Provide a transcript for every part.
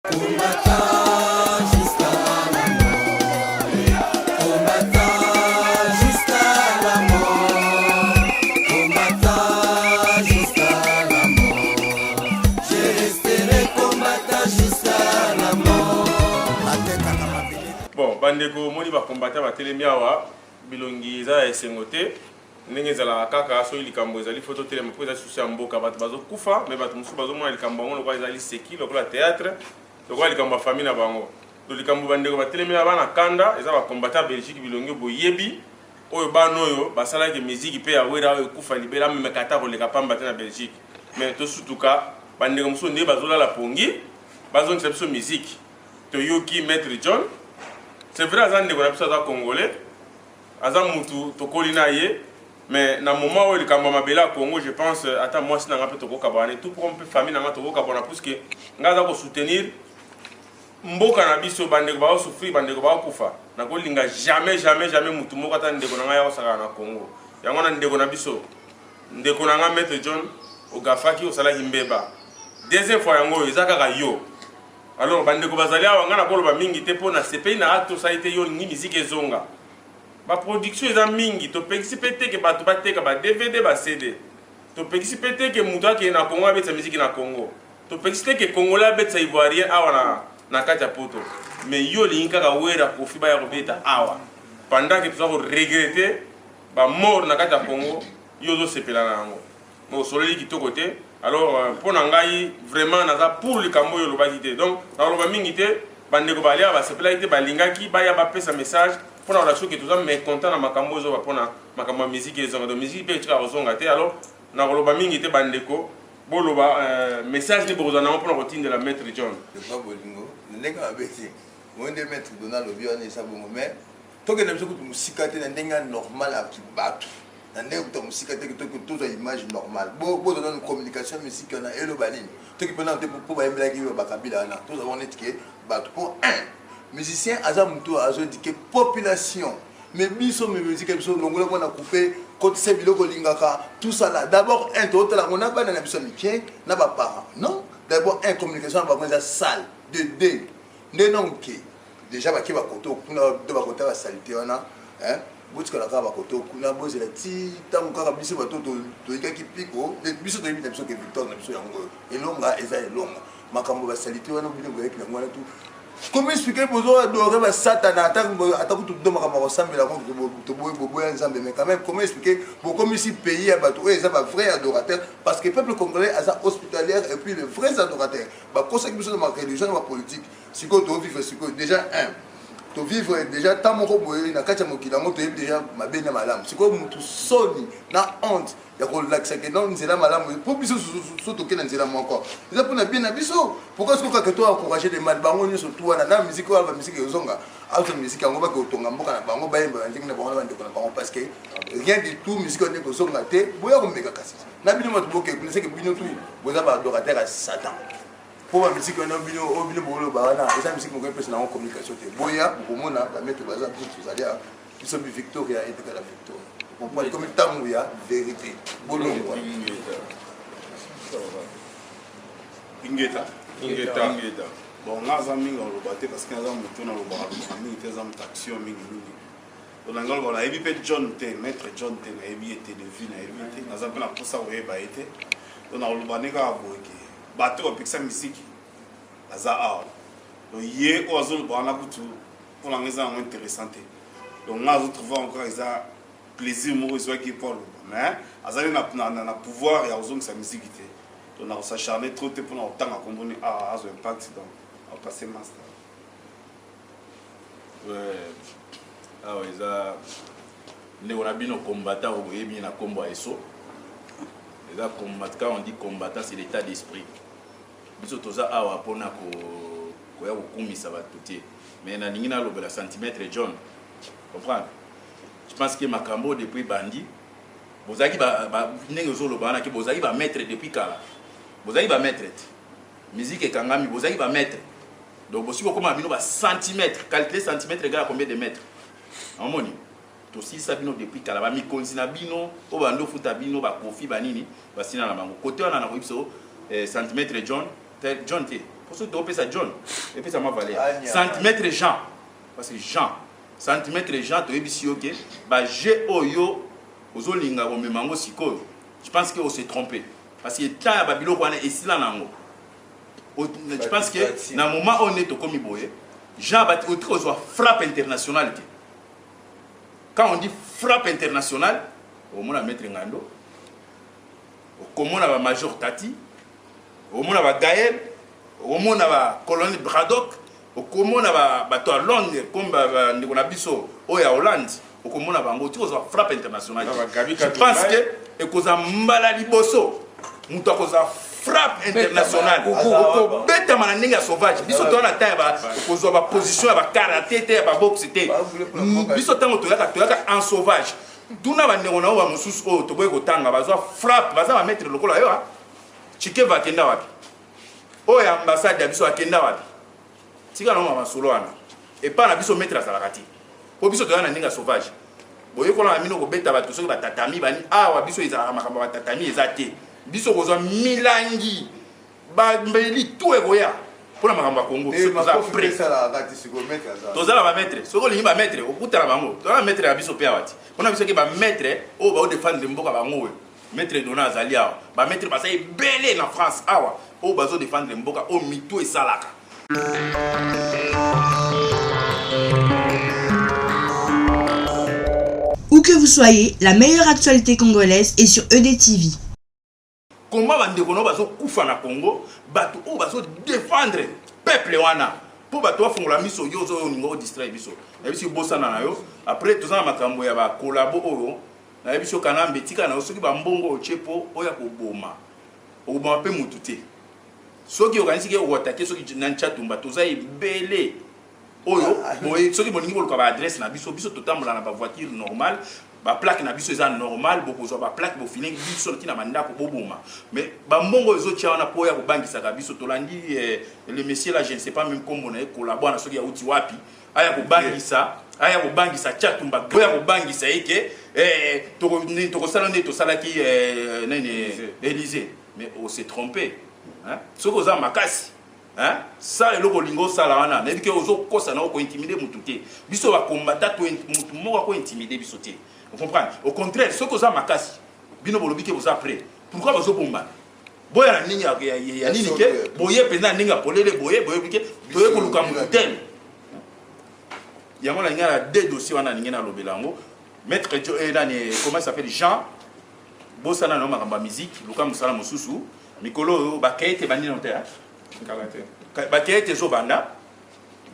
Bon, bandeko, omoni bakombata batelemi awa, bilongi eza ya esengo te. Ndenge ezalaka kaka, soki likambo ezali, fo totelema mpo eza susi ya mboka. Bato bazokufa, me bato mosusu bazomona likambo yango lokola ezali seki, lokola théâtre, lokola likambo ya famille na bango. To likambo bandeko batelemi awa bana kanda, eza bakombata ya Belgique, bilongi boyebi oyo bana oyo basalaki miziki mpe ya Wera oyo ekufa libela, amemeka ata koleka pamba te na Belgique. Me tosutuka, bandeko mosusu nde bazolala pongi, bazongisa biso miziki. Toyoki Maître John, c'est vrai, aza ndeko na biso, aza Congolais, aza mutu tokoli na ye, mais na moment oyo likambo ya mabele ya Congo, je pense ata mwasi na nga mpe tokokabwana, tout comme mpe famille na nga tokokabwana, puisque nga aza kosoutenir mboka na biso. Bandeko baosouffrir, bandeko baokufa, nakolinga jamais, jamais, jamais mutu moko, ata ndeko na ngai, akosakana na Congo. Yango wana, ndeko na biso, ndeko na nga Maître John, ogafaki, osalaki mbeba deuxième fois, yango oyo eza kaka yo. Alors bandeko bazali awa, ngai nakoloba mingi te mpo na sepeli na acte osali te. Yo olingi miziki ezonga, baproduction eza mingi. Topekisi mpe te ke bato bateka ba DVD, ba CD. Topekisi mpe te ke moto akende na Congo abetisa miziki na Congo. Topekisi te ke Congolais abetisa Ivoirien awa na kati ya Poto. Mais yo olingi kaka Wera, Kofi baya kobeta awa pendant ke toza koregretter bamort na kati ya Congo. Yo ozosepela na yango, mais osololi kitoko te. Alors mpo na ngai, vraiment naza pour likambo oyo olobaki te. Donc nakoloba mingi te. Bandeko balia basepelaki te, balingaki baya bapesa message mpona kolakisa soki toza mécontent na makambo oyo ezoba mpona makambo ya miziki ezonga. Donc miziki mpe etikaka kozonga te. Alors nakoloba mingi te. Bandeko, boloba message nini bokozala nango mpona kotindela Maître John. Pa bolingo na ndenge mabe te, oyo nde Maître Donald alobi wana eza bongo. Mais tokende biso kutu mosika te, na ndenge ya normal ya bato, na ndenge kuta mosika te, tozwa image normale. Bozwa nanu communication, musique wana eloba nini? Toki mpe nanu te mpo bayembelaki bakabila wana. Tozwa bongo neti ke bato, mpo un musicien aza motu azoéduquer population. Mais biso, me musique biso, longola mwana coupe, kotisa biloko olingaka, tout ça là. D'abord un, totala yango na bana na biso ya mike, na baparent. Non, d'abord un, communication na bango eza sale. De deux, nde donc déjà bake bakoto kuna to bakota basalite wana, botikala kaka bakoto kuna, bozela ti ntango kaka biso bato toyikaki piko. Biso toyebi na biso ke victoire na biso yango oyo, elonga eza elonga. Makambo basalite wana, bino boyaki yango wana. Tout comment expliquer bozo adorer basatana? Ata kutu do makambo ya kosambela, boboya Nzambe, mais quand même, comment expliquer bokomisi pays ya bato oyo eza bavrai adorateur? Parce que peuple congolais aza hospitalière et puis le vrais adorateur. Bakosaki biso na bareligion, na bapolitique. Sikoyo tovivre, sikoyo déjà un tovivre déjà temps moko boye na kati ya mokili yango, toyebi déjà mabe na malamu. Sikoyo motu soni na honte ya kolakisa ke non, nzela malamu mpo biso so toke na nzela moko eza mpona bien na biso. Pourquoi sikoyo kaka to encourager le mal? Bango nyonso tu wana na musique oyo, bamusike ezonga, azwa musique yango, bake kotonga mboka na bango, bayemba na ndenge na bango na bandeko na bango, parce que rien du tout, musique oyo ndenge kozonga te. Boya komeka kasi na bino bato boke kuna, seke bino tu boza baadorateur ya Satan, mpo bamusike wana bino oyo bino boloba wana eza musique moko epesa nango communication te. Boya, bokomona bamaître baza. Biso tozali biso bi victoria etikala victoria. Comprendre komi ntango ya vérité, bolongwa. Ingeta. Ingeta. Ingeta. Bon, nga aza mingi aloba te, parce que aza motu nalobaka lobaka mingi te, aza moto action mingi mingi. Donc na nga loba, nayebi mpe John te, Maître John te, nayebi ye te de vie, nayebi ye te, naza mpe na mposa koyeba ye te. Donc nakoloba nde kaka boye ke bato bapekisa misiki baza awa. Donc ye oyo azoloba wana kutu, mpo na nga eza yango intéressant te. Donc nga azotrouve encore eza plaisir moko ezwaki ye mpo aloba, mais azali na pouvoir ya kozongisa misiki te. Donc nakosacharne trop te mpona kotanga komboni awa azwa impact. Donc apasse master. Awa eza ndeko na bino combattant oyo boyebi na nkombo ya Eso. Eza combat. Quand on dit combattant, c'est l'état d'esprit. Biso toza awa mpona koya kokumisa bato te, mais nalingi nalobela Centimètre John. Comprendre, je pense que makambo depuis bandi bozalaki, ndenge ozoloba wana ke bozalaki bamaître depuis kala, bozalaki bamaître te. Musique ekangami, bozalaki bamaître. Donc bosi kokóma bino bacentimètre. Calculer, centimètre égale à combien de mètres? Omoni, tosilisa bino depuis kala. Bamikonzi na bino oyo bandi ofuta bino, bakofi banini, basina na bango kote wana. Nakoyebi biso, centimètre John te, John te. Po soki topesa John, epesa mwa valeur. Centimètre Jean, parce que Jean, centimètre Jean toyebisi yo ke ba jeux oyo ozolinga komema yango sikoyo, je pense que on s'est trompé. Parce que temps ya ba biloko wana esila na yango. Je pense que na moment oyo nde tokomi boye, Jean bati otiki kozwa frappe internationale te. Quand on dit frappe internationale, omona maître Ngando, okomona ba major Tati, okomona ba Gaël, okomona ba colonel Braddock, okomona ba bato ya Londres comme ba ndeko na biso oyo ya Hollande, okomona bango otika kozwa frappe internationale. Je pense que ekozala mbala liboso moto akozwa frappe internationale okobetama na ndenge ya sauvage. Biso toza na temps ya kozwa baposition ya bakarate te, ya baboxe te. Biso ntango toyaka, toyaka en sauvage. Tuna bandeko na yo bamosusu oyo toboyi kotanga, bazwa frappe, baza bamaître lokola yo. Chikeva akenda wapi? Oyo ya ambassade ya biso akenda wapi? Tika na masolo wana. Epa na biso maître azalaka te, po biso toya na ndenge ya sauvage. Boyekola na bino kobeta bato soki batatami bani. Awa biso ezalaka makambo ya batatami eza te. Biso kozwa milangi, bambeli, tu ekoya mpona makambo ya Kongo. Biso toza prêt, toza na bamaître. Soki olingi bamaître, okutana bango. Toza na maître ya biso mpe awa ti mpona biso ke bamaître oyo baodefendre mboka bango. Oyo maître Dona azali awa, bamaître baza ebele na France awa oyo bazodefendre mboka, oyo mitu esalaka. Où que vous soyez, la meilleure actualité congolaise est sur EDTV. Comment bandeko na bazokufa na Congo, bato oyo bazodefendre peuple wana mpo bato bafongola miso, yo ozo olinga odistraire biso? Nayebi soki bosana na yo. Après toza na makambo ya bakolabo oyo nayebi soki Kanambe tika na yo. Soki bambongo otie mpo oya koboma, okoboma mpe mutu te. Soki okanisi ke okoattaquer soki nani, Tshatumba, toza ebele oyo boye. Soki bolingi koluka baadresse na biso, biso totambola na bavoiture normale, baplaque na biso eza normal. Bokozwa baplaque, bofine biso ntina bandako, boboma. Mais bambongo oyo ezotia wana mpo oya kobangisaka biso, tolandi le monsieur là, je ne sais pas même kombo na ye, kolabwana soki auti wapi, aya kobangisa Tshatumba, oya kobangisa ye ke tokosala nde tosalaki nini, Élysée. Mais on s'est trompé, hein? Soki oza makasi, hein? Sala eloko olingi osala wana. Nayebi ke ozokosa na okointimider mutu te. Biso bakombata, mutu moko akointimider biso te, comprendre? Au contraire, soki oza makasi, bino bolobi ke boza prêt, pourquoi bazobombana? Boya na ndenge ya nini ke boye mpenza na ndenge ya polele boye, boyebi ke toye koluka mutu tel. Yango nalingi na deux dossier wana, nalingi nalobela yango. Maître nani, comment s'appelle, Jean, bosana na makambo ya musique, luka mosala mosusu. Mikolo oyo bakeye te, bandi nano te. Bakeye te, ezobanda.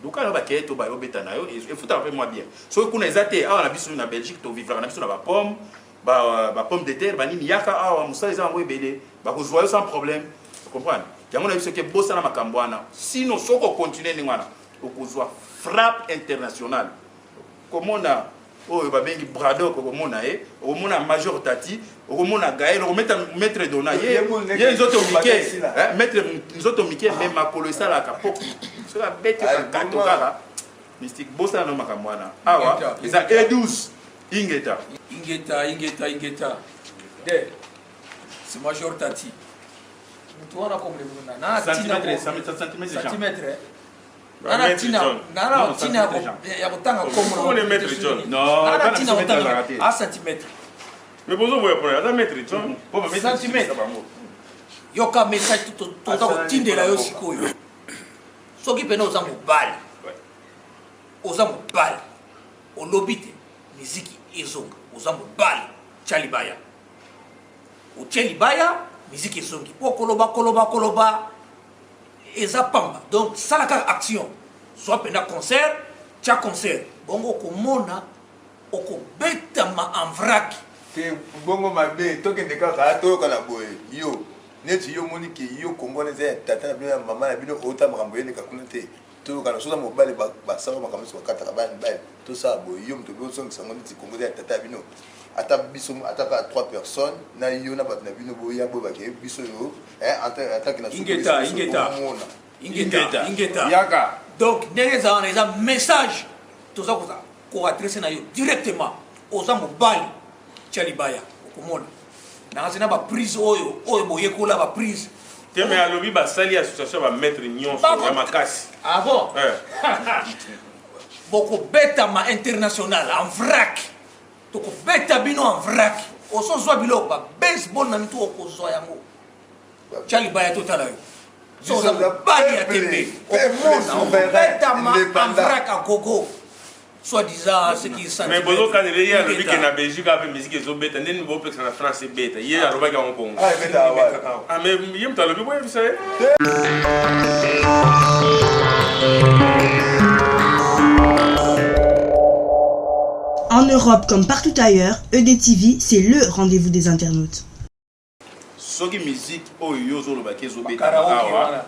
Luka na bakeye to bayobeta na yo, efutaka mpe mwa bien. Soki kuna eza te, awa na biso na Belgique tovivraka na biso na bapomme, bapomme de terre, banini. Yaka awa, mosala eza yango ebele, bakozwa yo sans problème, comprendre? Yango na biso ke bosana makambo wana. Sinon soki ocontinue ndenge wana, okozwa frappe internationale. Komona oyo babengi Bradok, okomona ye, okomona major Tati, okomona Gael, okometa maître Dona. Ye nzoto mike, maître nzoto mike, mais makolo esalaka po soki abeti bakato kaka mystique. Bosala no makambo wana. Awa eza E12. Ingeta. Ingeta, ingeta, ingeta de c'est major Tati, mutu wana komle na centimètre. Nana ntina, nana ntina ya kotanga kombo nana ntina kotanga a centimètre. Mais bozo boya pona aza maître John. Centimètre, yoka message toza kotindela yo sikoyo. Soki pene oza mobali, oza mobali, olobi te miziki ezonga, oza mobali, tya libaya. Otie libaya, miziki ezongi. Mpo koloba, koloba, koloba eza pamba. Donc sala kaka action, zwa mpenza concert, tia concert, bongo okomona okobetama en vrac. Te, bongo mabe tokende kaka toyokana boye. Yo neti yo omoni ke yo Kongo wana eza ya tata na bino, ya mama na bino, ota makambo eyeleka kuna te. Toyokana, soza mobali, basala makambo nyonso, bakataka bana mibali. Tosala boye, yo moto obi ozongisa yango neti Kongo eza ya tata ya bino, ata biso, ata kaka trois personnes na yo na bato na bino, boya boye, bake biso yo atake na Ingeta, ingeta. Omona. Ingeta, ingeta. Yaka. Donc ndenge eza wana, eza message toza koadresser na yo directement. Oza mobali, tia libaya, okomona. Nanga na baprise oyo boyekola baprise. Te mais alobi basali association ya ba maître nyonso ya makasi. Ah bon? Eh. Bokobetama international en vrac. Tokobeta bino en vrac. Osozwa biloko ba baseball na mitu okozwa yango. Tya libaya totala yo. So oza mobali ya tembe. Okomona okobetama en vrac à gogo. Soit disant ce qui Mais bozokanela ye alobi ke na Belgique ape musique ezobeta nde nini bopekisa na France ebeta ye alobaki yango bongo. Ah, ebeta awa. Ah mais ye moto alobi boyebisa ye. En Europe comme partout ailleurs, EDTV, c'est le rendez-vous des internautes. Soki musique oyo yo ozoloba ke ezobetama awa,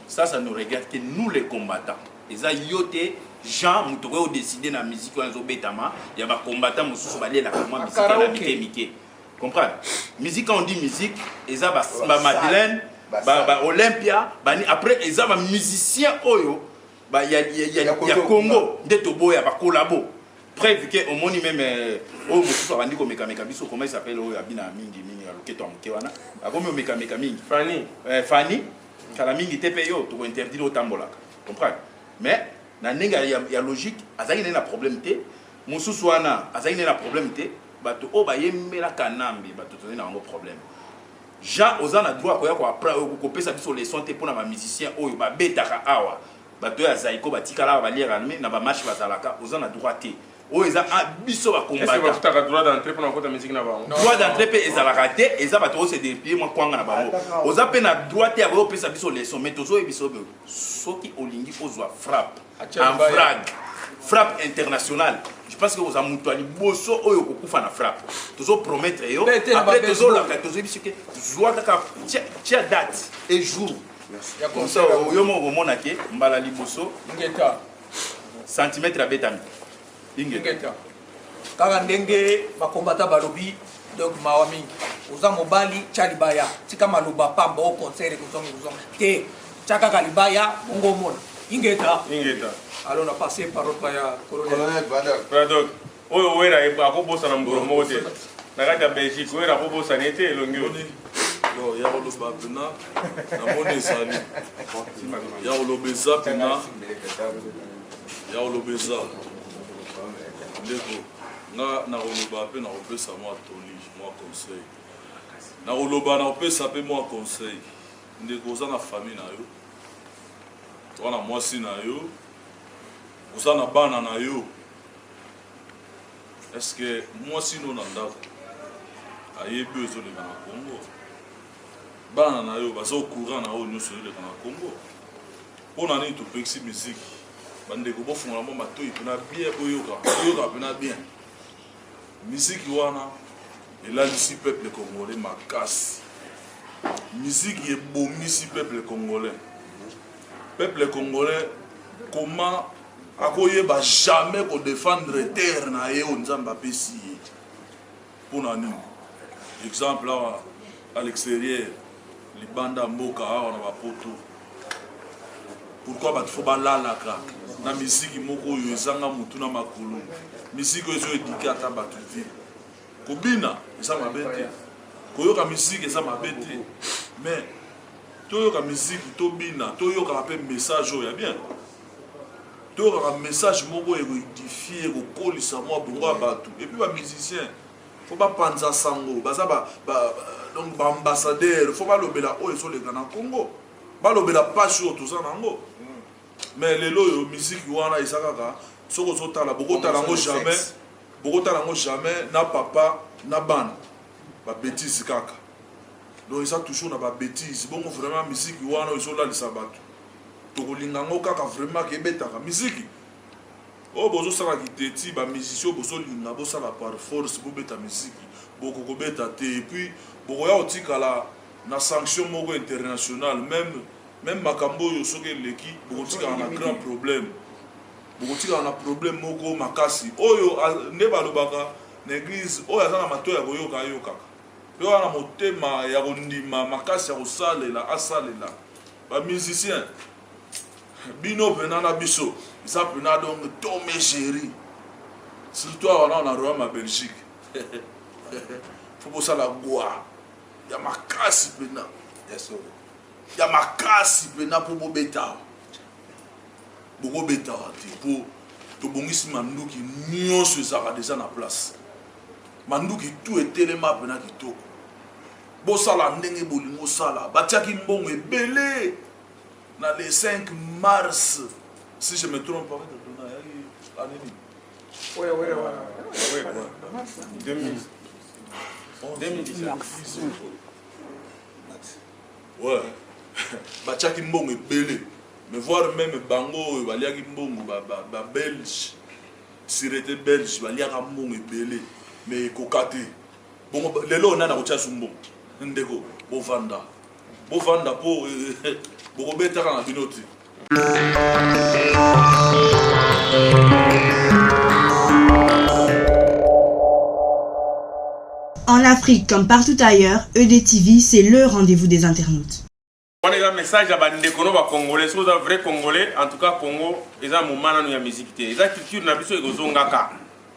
ça ça nous regarde que nous les combattants. Eza yo te Jean moto okoki odeside na musique wana ezobetama ya ba combattants mosusu balelaka mwa musique ya mike mike. Comprendre? Musique quand on dit musique, eza ba, ba Madeleine, ba, ba Olympia, ba, après eza ba musiciens oyo ba ya, ya, ya, ya Congo nde toboya ba collabo. Preuve que omoni meme euh, oyo mosusu abandi komekameka biso comment il s'appelle oyo abina mingi mingi ya loketo ya moke wana akomi omekameka mingi Fanny eh, Fanny kala mingi te mpe yo toko interdire otambolaka comprendre mais na ndenge ya, ya logique azalaki naye na problème te mosusu wana azalaki naye na problème te bato oyo bayembela kanambe bato tozali na bango problème Jean oza na droit koya kopesa biso leçon te mpona ba musicien oyo babetaka awa Bato ya Zaiko batikala awa baliaka na ba match bazalaka oza na droit te. Oyo eza biso ba combattant. Est-ce que bafutaka droit d'entrée pona kokota musique na bango? Droit d'entrée pe ezalaka te, eza bato oyo se déplier mwa kwanga na bango. Oza pe na droit te ya koya opesa biso leçon mais tozo yebisa yo soki olingi ozwa frappe en vrac, frappe internationale, je pense que oza moto ya liboso oyo okokufa na frappe. Tozo promettre yo, après tozolaka tozoyebisi ke zwa kaka tia date et jour. Comme ça, yo moko okomona ke mbala liboso ingeta centimètre abetami ingeta kaka ndenge bakombata balobi donc mawa mingi oza mobali tya libaya tika maloba pamba o concert ekozonga ekozonga te tya kaka libaya bongo omona ingeta ingeta alors na passe parole pa ya colonel Braddock oyo wera akobosana mokolo moko te na kati ya belgique wera akobosana ye te elongi oyo Bon, ya koloba mpena namoni ezali ya koloba eza mpena ya koloba eza ndeko nga nakoloba mpe nakopesa mwa toli mwa conseil nakoloba nakopesa mpe mwa conseil ndeko oza na famille na yo oza na mwasi na yo oza na bana na yo Est ce que mwasi no na ndako ayebi oyo ezoleka na Congo? Bana na yo baza au courant na oyo nyonso ezoleka na Congo? Mpo na nini topekisi miziki? Bandeko bofungola mwa matoi mpena bien, boyoka boyoka mpena bien. Miziki wana elalisi peuple congolais makasi. Miziki ebomisi peuple congolais. Peuple congolais comment Akoyeba jamais ko defendre terre na ye oyo Nzambe apesi ye. Pona nini? Exemple awa à l'extérieur, libanda ya mboka awa na ba poto. Pourquoi bato faut balalaka na miziki moko oyo ezanga mutu na makolo? Miziki oyo ezo eduquer ata bato te. Kobina eza mabe te. Koyoka miziki eza mabe te. Mais toyoka miziki, tobina, toyokaka pe message oyo ya bien. Toyokaka message moko eko edifier, ekokolisa mwa bongo ya batu. Et puis ba musiciens faut bapanza sango, baza ba, ba, donc ba ambassadeurs, faut balobela oyo ezoleka na Congo, balobela pasi oyo toza na yango. Mais lelo oyo musique wana eza kaka soki ozotala, bokotala yango jamais, bokotala yango jamais na papa na bana, ba betises kaka. Donc eza toujours na ba betises. Bongo vraiment musique wana oyo ezolalisa batu. Tokolinga yango kaka vraiment ke ebetaka miziki oyo bozosala kiteti ba musicien oyo bozolinga bosala par force bobeta miziki boko kobeta te epuis bokoya kotikala na sanction moko international meme meme makambo oyo soki eleki bokotikala na grand problème bokotikala na problème moko makasi oyo nde balobaka na eglise oyo aza na matoyi ya koyoka ayokaka pe oyo aza na motema ya kondima makasi ya kosalela asalela Ba musiciens bino pena na biso eza pena donc Tom et Jerry surtout awa nao na royaume ya Belgique faut bosala gwa ya makasi pena ya solo. Ya makasi mpena mpo bobeta awa. Bokobeta awa te mpo tobongisi manduki nyonso ezalaka deja na place. Manduki tout etelema mpena kitoko. Bosala ndenge bolingi osala. Batiaki mbongo ebele na le 5 mars si je me trompe pas année nini? 2017. Ouais. Batiaki mbongo ebele. Mais voir même bango oyo baliaki mbongo ba, ba, ba belge sûreté belge baliaka mbongo ebele mais ekoka te. Bongo lelo nani akotia su mbongo? Ndeko bovanda. Bovanda po bokobetaka na bino te. En Afrique comme partout ailleurs, EDTV, c'est le rendez-vous des internautes. Wana eza message ya bandeko no bacongolais. Soki oza vrai congolais, en tout cas Congo eza moma nanu ya musique te, eza culture na biso, ekozongaka,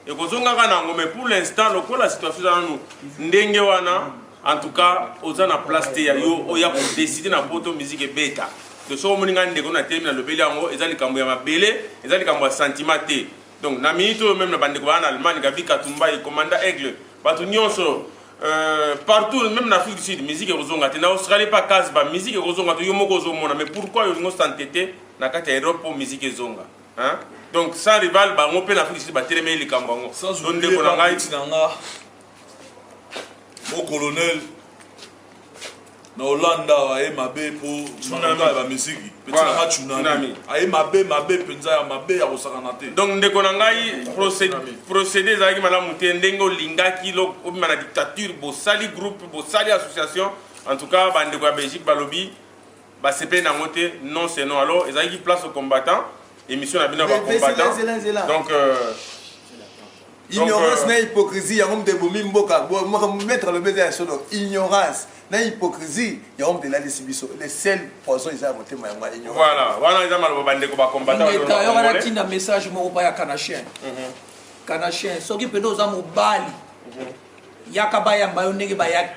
ekozongaka na yango. Mais pour l'instant, lokola situation eza nanu ndenge wana, en tout cas oza na place te ya yo oya kodécider na poto musique ebeta. Donc soki omoni ngai ndeko na telemi nalobeli yango, eza likambo ya mabele, eza likambo ya sentiment te. Donc na minute oyo, même na bandeko baa na Allemagne, Gabi Katumbai, commandant Aigle, bato nyonso partout, même na Afrique du Sud, musique ekozonga te. Na Australie pa Casba, musique ekozonga te. Yo moko ozomona, mais pourquoi olingo s'entêter na kati ya Europe mpo musique ezonga, hein? Donc sans rival, bango mpe na Afrique du Sud batelemeli likambo yango. Donc ndeko na ngai na nga mo colonel na Hollande awa aye mabe mpo makambo ya bamisiki peti na nga tsunami aye mabe mabe mpenza ya mabe ya kosakana te. Donc ndeko na ngai, procédé ezalaki malamu te. Ndenge olingaki obima na dictature, bosali groupe, bosali association, en tout cas bandeko ya Belgique balobi basepeli nango te. Non, c'est non. Alors ezalaki place au combattant, émission na bino ya bacombattant. Donc ignorance na hypocrisie yango moto ebomi mboka. Maître alobi eza ya solo. Ignorance na hypocrisie yango moto elalisi biso. Le seul poison eza ya motema, yango ya ignorance. Voilà, wana eza maloba bandeko bacombattant. Ngeta yo wana, tinda message moko pa ya Kanachien. Kanachien, soki mpena oza mobali, yaka bayamba yo ndenge bayaki,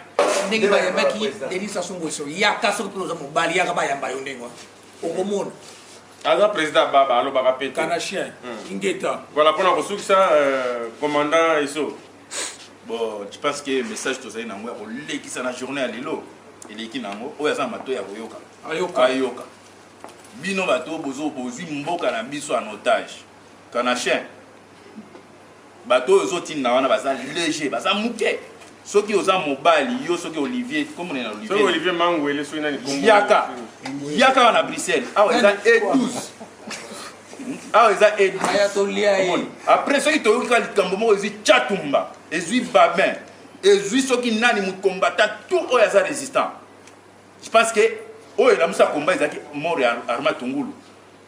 ndenge bayambaki Denis Sassou Nguesso. Yaka, soki mpena oza mobali, yaka bayamba yo ndenge wana, okomona. Aza président baba, alobaka pe te. Kanachien, ingeta. Voilà, mpona kosukisa, commandant Eso. Bon, je pense que message tozali nango ya kolekisa na journée ya lelo eleki nango. Oyo aza na matoi ya koyoka, ayoka. Ayoka. Bino bato bozo bozwi mboka na biso en otage, Kanachien, bato oyo ozotinda wana baza léger, baza moke. Soki oza mobali, yo soki Olivier, komona na soki Olivier Mangwele, soki nani kombo. Yaka, yaka wana Bruxelles awa, eza E12 awa, eza E12. Aya tolia ye. Omoni. Après soki toyoki kaka likambo moko ezwi Chatumba, ezwi Babin, ezwi soki nani, mokombata tout oyo aza résistant, je pense que oyo elamusa komba ezalaki mort ya Arma Tungulu.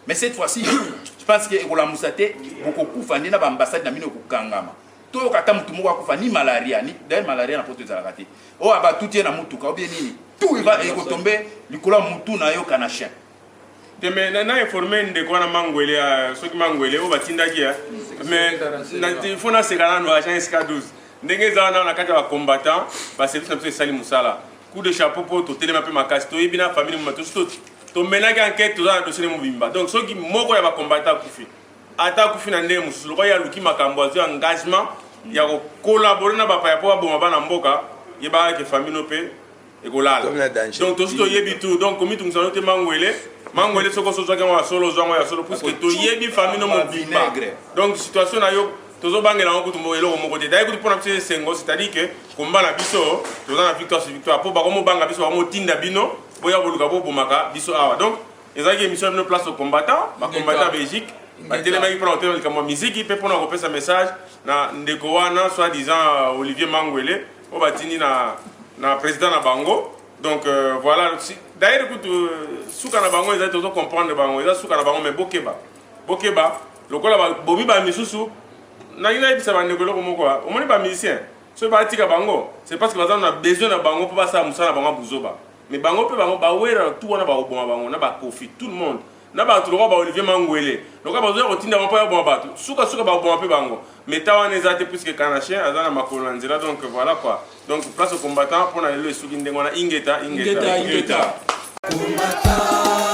Mais cette fois-ci, je pense que ekolamusa te. Bokokufa nde na baambassade na bino ekokangama. Toyoka ata motu moko akufa ni malaria ni, d'ailleurs malaria na poto ezalaka te, oyo abatuti ye na mutuka obie nini, tout eva ekotombe likolo ya mutu na yo, Kanachien. Te, mais na informe ndeko wana Mangwele, soki Mangwele oyo batindaki ya, mais il faut naseka nano agent SK 12 ndenge eza wana na kati ya bacombattant. Baservice na biso esali mosala, coup de chapeau, mpo totelema mpe makasi. Toyebi na famille moma, tosi tomenaki enquête, toza na dossier mobimba. Donc soki moko ya bacombattant akufi, ata akufi na ndenge mosusu, lokola ye aluki makambo, azwi engagement ya kocollaborer na bapaya mpo baboma bana mboka, yebaka ke famille no mpe ekolala. Donc tosi toyebi tout. Donc komitungisa no te, Mangwele. Mangwele, soki osozwaki yango ya solo, ozwa yango ya solo, puisque toyebi famille no mobimba. Donc situation na yo, tozobangela yango kutu eloko moko te. Daye kutu mpona biso esengo, c'est-à-dire que komba na biso toza na victoire sur victoire, mpo bakomobanga biso, bakomotinda bino boya boluka bobomaka biso awa. Donc ezalaki émission ya bino Place au Combattant. Bacombattant ya Belgique batelemaki mpona kotelema likambo ya miziki mpe mpona kopesa message na ndeko wana, soit disant Olivier Mangwele, oyo batindi na président na bango. Donc voilà. D'ailleurs kutu suka na bango ezali, tozo comprendre bango, eza suka na bango. Mais bokeba, bokeba, lokola bomi bamisusu. Nangi nayebisa bandeko eloko moko. Omoni bamusicien, soki batika bango, c'est parce que baza na besoin na bango mpo basala mosala na bango ya buzoba. Mais bango mpe, bango bawera tu wana, bakoboma bango na bakofi, tout le monde, na bato lokola baOlivier Mangwele, lokola bazoya kotinda bango mpo ya boma bato, sukasuka bakoboma mpe bango. Mais ta wana eza te, puisque Kanachien aza na makolo na nzela. Donc voilà quoi. Donc Place au Combattant mpona lelo esuki ndenge wana. Ingeta, ingeta. Ingeta, ingeta. Combattant.